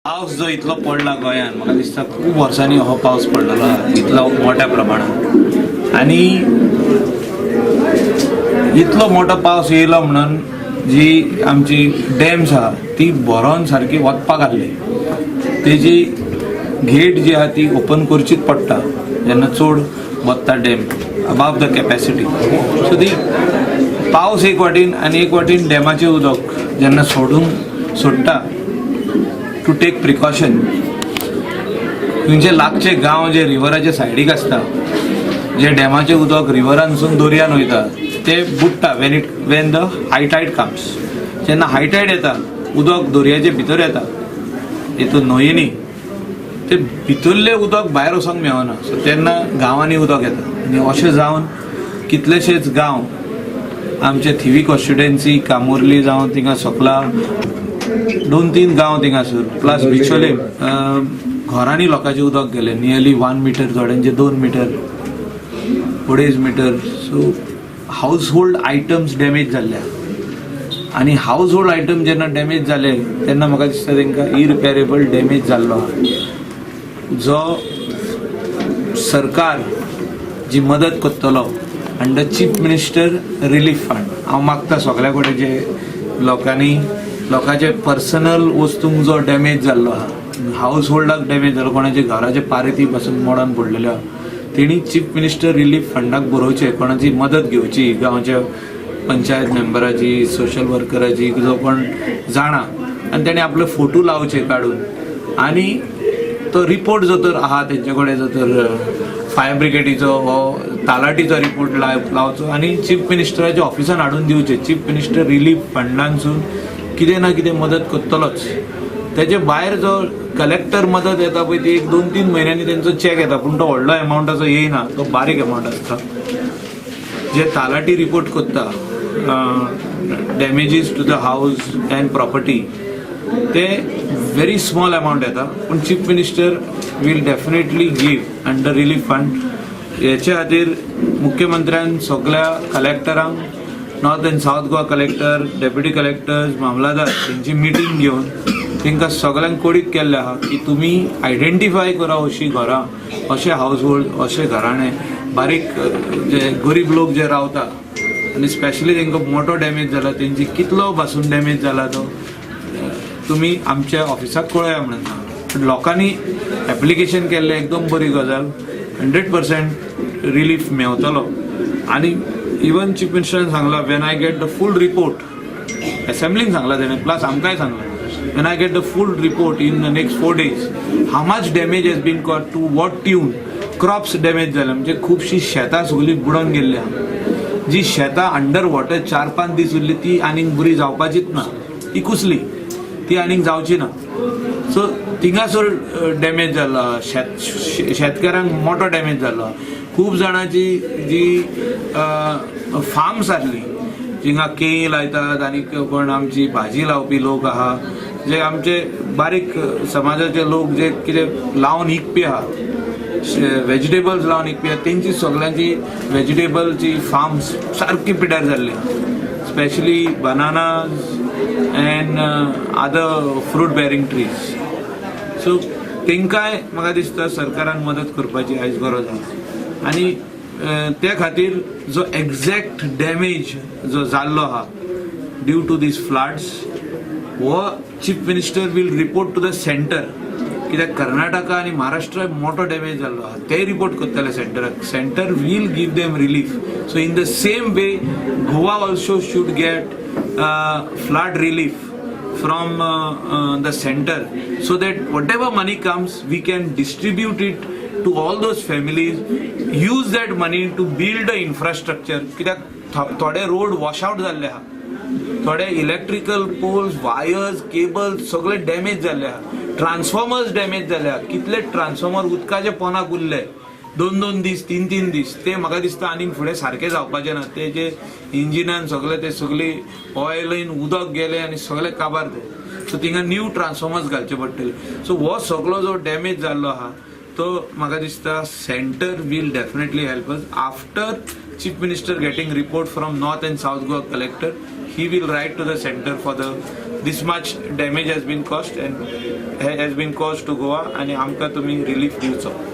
पावस जो इतलो पडला गोंयांत, म्हाका दिसता खूब वर्सांनी हो पावस पडलेलो आहा इतलो मोठ्या प्रमाणात. आनी इतलो मोठो पावस येयलो म्हणून जी आमची डॅम्स आहा ती भरोन सारकी वचपाक आहली. तेजी गेट जी आहा ती ओपन करचीच पडटा जेन्ना चड वता dam above the capacity. So ती पावस एक वाटेन आनी एक वाटेन डॅमाचें उदक जेन्ना सोडूंक सोडटा टू टेक प्रिकॉशन, तुमचे लागचे गांव जे रिवराच्या सायडीक आसता, जे डॅमाचें उदक रिवरानसून दर्यान वयता, ते बुडटा when the high tide comes. जेन्ना हाय टायड येता, उदक दर्याचे भितर येता हितून न्हंयेनी, ते भितरलें उदक भायर वचोंक मेळना. सो तेन्ना गांवांनी उदक येता आनी अशें जावन कितलेशेच गांव आमचे थिवी कॉन्स्टिट्युएन्सी, कामुर्ली जावं, थिंगा सकला दोन तीन गांव थिंगासर, प्लस बिचोले, घरांनी लोकांचें उदक गेलें नियरली 1 मिटर, थोड्यांचे 2 metre, 2.5 metre. So household items damage जाल्ले आनी हावज होल्ड आयटम जेन्ना डॅमेज जाले तेन्ना म्हाका दिसता तांकां इरिपेरेबल डॅमेज जाल्लो आहा. जो सरकार जी मदत करतलो under Chief Minister Relief Fund, हांव मागता सगळ्या कडेन, जे लोकांनी लोकांचे पर्सनल वस्तूंक जो डॅमेज जाल्लो आहा, हावज होल्डाक डॅमेज जालो, कोणाचे घराचे पारेती पासून मोडून पडलेल्यो आहा, तेणी चीफ मिनिस्टर रिलीफ फंडाक बरोवचें, कोणाची मदत घेवची, गांवच्या पंचायत मेंबराची, सोशल वर्कराची, जो कोण जाणा, आनी तेणी आपले फोटो लावचे काडून आनी तो रिपोर्ट जो तर आहा तेंचे कडेन, जो तर फायर ब्रिगेडीचो हो तालाटीचो रिपोर्ट लावचो आनी चीफ मिनिस्टराच्या ऑफिसान हाडून दिवचे. चीफ मिनिस्टर रिलीफ फंडांसून कितें ना कितें मदत करतलोच. तेजे भायर जो कलेक्टर मदत येता पळय, ती एक 2-3 म्हयन्यांनी तेंचो चॅक येता, पूण तो व्हडलो एमावंटाचो येयना, तो बारीक एमावंट आसता. जे तालाटी रिपोर्ट करता damages to the house and property, ते व्हेरी स्मॉल अमावंट येता, पूण Chief Minister will definitely give under relief fund. हेचे खातीर मुख्यमंत्र्यान सगळ्या कलेक्टरांक, North and South Goa collector, deputy collectors, मामलादार तेंची मिटींग घेवन तांकां सगळ्यांक कळीत केल्लें आहा की तुमी आयडेंटिफाय करा अशीं घरां, अशे हावज होल्ड, अशे घराणे, बारीक जे गरीब लोक जे रावता आनी स्पेशली तांकां मोठो डॅमेज जाला, तेंची कितलो पासून डॅमेज जाला तो तुमी आमच्या ऑफिसाक कळया म्हणून सांगलां. पूण लोकांनी एप्लिकेशन केल्लें एकदम बरी गजाल. 100% रिलीफ मेवतलो. आनी इवन चीफ मिनिस्टरान सांगलां, when I get the full report, असेंब्लीन सांगलां तेणें, प्लस आमकांय सांगलां, when I get the full report in the next 4 days, how much damage has been caused, to what tune crops damage जाले. म्हणजे खुबशीं शेतां सगळीं बुडोन गेल्ली आहा. जी शेतां अंडर वॉटर 4-5 दीस उरली, ती आनीक बरी जावपाचीच ना, ती कुसली, ती आनीक जावची ना. सो थिंगासर डॅमेज जाल्लो आहा. शेतकारांक मोठो डॅमेज जाल्लो आहा. खूब जाणांची जी फार्म्स आसली, जिंगा केळीं लायतात आनी कोण आमची भाजी लावपी लोक आहा, जे आमचे बारीक समाजाचे लोक जे कितें लावन विकपी आहा, वेजिटेबल्स लावन विकपी आहा, तेंची सगळ्यांची वेजिटेबलची फार्म्स सारकी पिड्यार जाल्ली, specially bananas and other fruit bearing trees. So तांकांय म्हाका दिसता सरकारान मदत करपाची आयज गरज आहा. आनी त्या खातीर जो एग्जॅक्ट डॅमेज जो जाल्लो आहा ड्यू टू these floods, हो Chief Minister will report to the center. कित्याक कर्नाटका आनी महाराष्ट्र मोठो डॅमेज जाल्लो आहा, ते रिपोर्ट करतले सेंटराक, center will give them relief. So in the same way, Goa also should get flood relief from the center, so that whatever money comes, we can distribute it to all those families, use that money to build the infrastructure. कित्याक थोडे road wash out जाल्ले आहा, थोडे electrical poles, wires, cable सगळे damage जाल्ले आहा, transformers damage जाले आहा. कितले ट्रान्सफॉर्मर उदकाच्या पोनाक उरले 2-2 दीस, 3-3 दीस, ते म्हाका दिसता आनीक फुडें सारकें जावपाचें ना. ते जे इंजिनान सगळे ते सगळी ऑयलीन उदक गेले आनी सगळे काबार ते. सो थिंगा न्यू ट्रान्सफॉर्मर्स घालचे पडटले. सो हो सगळो जो डॅमेज जाल्लो आहा, तो म्हाका दिसता center will definitely help us. After Chief Minister getting report from North and South Goa collector, he will write to the center for the This much damage has been caused and has been caused to Goa आनी आमकां तुमी relief दिवचो.